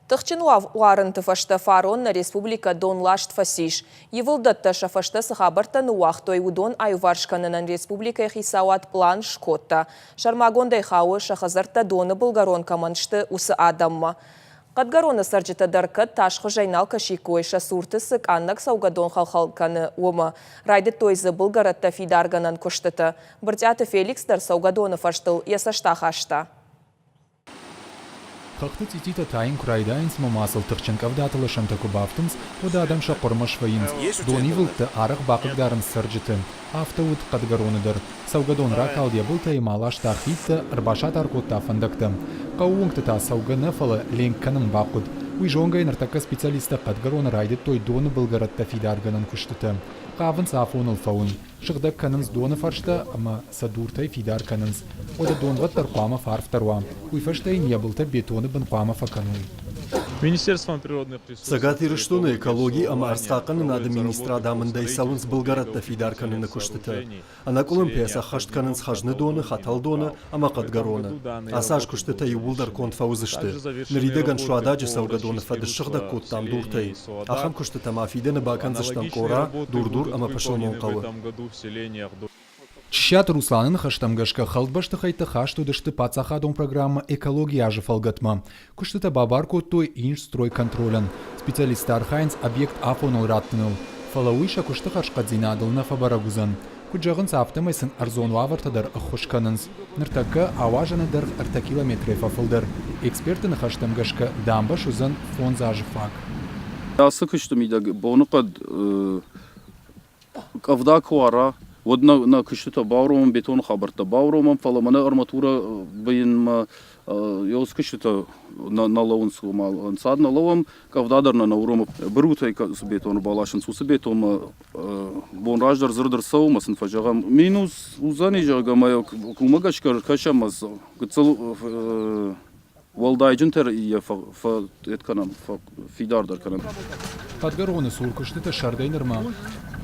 Тыхджын уарынты фӕстӕ фарон нӕ республикӕ донласт фӕцис. Ивылд дӕттӕ сӕ фӕстӕ цы хабӕрттӕ ныууагътой, уыдон аиуварс кӕнынӕн республикӕйы хицауад пълан скодта. Сӕрмагондӕй хауы, сӕ хӕдзӕрттӕ доны былгӕрон кӕмӕн сты, уыцы адӕммӕ. Хъӕдгӕроны цӕрджытӕ дӕр кӕд тасхуызӕй нал кӕсиккой, сӕ цурты цы къаннӕг цӕугӕдон хӕлхӕл кӕны, уымӕ. Райдыдтой дзы былгӕрӕттӕ фидаргӕнӕн куыстытӕ. Брытъиаты Феликс дӕр цӕугӕдоны фӕрстыл йӕ цӕст ахаста. Хӕхты цъититӕ тайын куы райдайынц ӕмӕ ма сыл тыхджын къӕвдаты лӕсӕнтӕ куы бафтынц, уӕд адӕм сӕ хъуырмӕ свӕййынц. Донивылдты арӕх бахъыгдарынц цӕрджыты. Афтӕ уыд Хъӕдгӕроны дӕр. Цӕугӕдон ракалд йӕ былтӕй ӕмӕ аласта хидтӕ, ӕрбасатар кодта фӕндӕгтӕ. Хъӕуы уынгты та цӕугӕ нӕ, фӕлӕ ленк кӕнын бахъуыд. Уый зонгӕйӕ ныртӕккӕ специалисттӕ Хъӕдгӕроны райдыдтой доны былгӕрӕттӕ фидаргӕнӕн куыстытӕ. Хъавынц афоныл фӕуын. Сыгъдӕг кӕнынц доны фӕрстӕ ӕмӕ сӕ дуртӕй фидар кӕнынц. Уӕдӕ донвӕд дӕр хъуамӕ фӕарфдӕр уа. Уый фӕстӕ йын йӕ былтӕ бетоны бын хъуамӕ фӕкӕной. Цӕгат Ирыстоны экологи ӕмӕ ӕрдзхъахъхъӕнынады министрад амындӕй цӕуынц былгӕрӕттӕ фидар кӕныны куыстытӕ. Ӕнӕкъуылымпыйӕ сӕ ӕххӕст кӕнынц Хӕзныдоны, Хӕтӕлдоны ӕмӕ Хъӕдгӕроны. Ацы аз куыстытӕ иууылдӕр конд фӕуыдзысты. Ныридӕгӕн Суададжы цӕугӕдоны фӕд ссыгъдӕг кодтам дуртӕй. Ахӕм куыстытӕ ма фидӕны бакӕндзыстӕм Къора, Дур-Дур ӕмӕ Пысылмонхъӕуы. Чысиаты Русланы ныхӕстӕм гӕсгӕ хӕлд бӕстыхӕйттӕ хаст уыдысты паддзахадон программӕ «Экологийы азы» фӕлгӕтмӕ. Куыстытӕ бабар кодтой Инжстройконтролӕн. Специалисттӕ архайынц объект афоныл раттыныл. Фӕлӕ уый сӕ куысты хӕрзхъӕддзинадыл нӕ фӕбӕрӕг уыдзӕн. Куыд зӕгъынц, афтӕмӕй сын ӕрдзон уавӕртӕ дӕр ӕххуыс кӕнынц. Ныртӕккӕ ауазӕны дӕргъ ӕртӕ километрӕй фӕфылдӕр. Эксперты ныхӕстӕм гӕсгӕ, дамбӕ суыдзӕн фондз азы фаг. Ацы куысты мидӕг боныхъӕд къӕвда куы уара, уӕд нӕ, нӕ куыстытӕ бауромӕм, бетоны хабӕрттӕ бауромӕм, фӕлӕ мӕнӕ арматурӕ быйынмӕ еус куыстытӕ нӕ лӕууынц, ома ӕнцад нӕ лӕууӕм, къӕвда дӕр нӕ нӕ уромы. Бырутӕй цы бетон ӕрбаласынц, уыцы бетонмӕ бон раздӕр дзырд ӕрцӕуы ӕмӕ сын фӕзӕгъӕм, минус уыдзӕни, зӕгъгӕ, ӕмӕ уымӕ гӕсгӕ ӕркӕсӕм ӕмӕ гыццыл уӕлдайджынтӕ йӕ фӕэт кӕнӕм, фидардӕр кӕнӕм. Хъӕдгӕроны цур куыстытӕ сӕрдӕй нырмӕ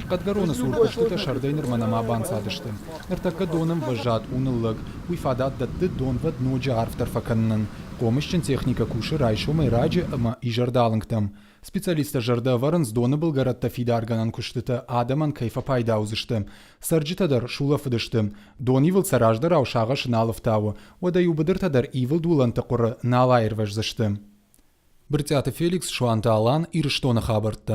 Хъӕдгӕроны цур куыстытӕ сӕрдӕй нырмӕ нӕма банцадысты. Ныртӕккӕ донӕмвӕззад у ныллӕг, уый фадат дӕтты донвӕд ноджы арфдӕр фӕкӕнынӕн. Хъомысджын техникӕ кусы райсомӕй раджы ӕмӕ изӕрдалынгтӕм. Специалисттӕ зӕрдӕ ӕвӕрынц, доны былгӕрӕттӕ фидаргӕнӕн куыстытӕ адӕмӕн кӕй фӕпайда уыдзысты. Цӕрджытӕ дӕр сулӕфыдысты. Донивылд сӕ раздӕрау сагъӕсы нал ӕфтауы, уӕдӕ-иу быдыртӕ дӕр ивылд уылӕнты хъуыры нал аирвӕздзысты. Брытъиаты Феликс, Суанты Алан, Ирыстоны хабӕрттӕ.